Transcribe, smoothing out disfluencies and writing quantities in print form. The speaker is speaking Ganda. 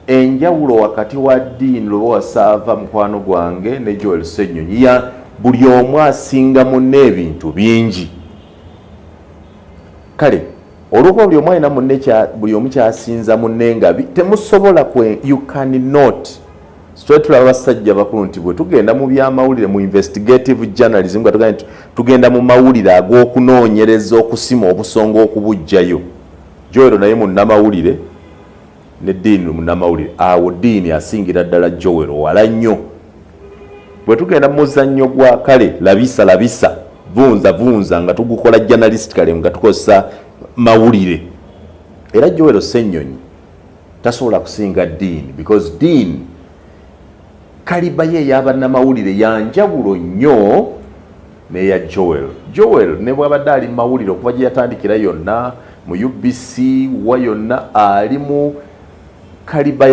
Enjawulo wakati wa Dean Lubowa Saava, mukwano gwange, ne Joel Ssenyonyi ya buli omu asinga munne ebintu bingi. Kale olwokuba buli omu alina munne, buli omu kyasinza munne, nga temusobola kwe, you cannot. Twali tulaba basajja bakulu nti bwe tugenda mu byamawulire, mu investigative journalism, nga tugenda nti tugenda mu mawulire ag'okunoonyereza, okusima obusonga okubuggyayo. Joel naye munnamawulire ne Dean munnamawulire. Awo Dean asingira ddala Joel wala nnyo. Bwe tugenda mu muzannyo gwa kale labisa labisa, vunza vunza, nga tugukola journalistically, nga tukozesa mawulire, era Joel Ssenyonyi tasobola kusinga Dean, because Dean caliber ye ey'abannamawulire yanjawulo nnyo n'eya Joel. Joel ne bw'abadde ali mu mawulire okuva gye yatandikira yonna mu UBC wa yonna, ali mu caliber.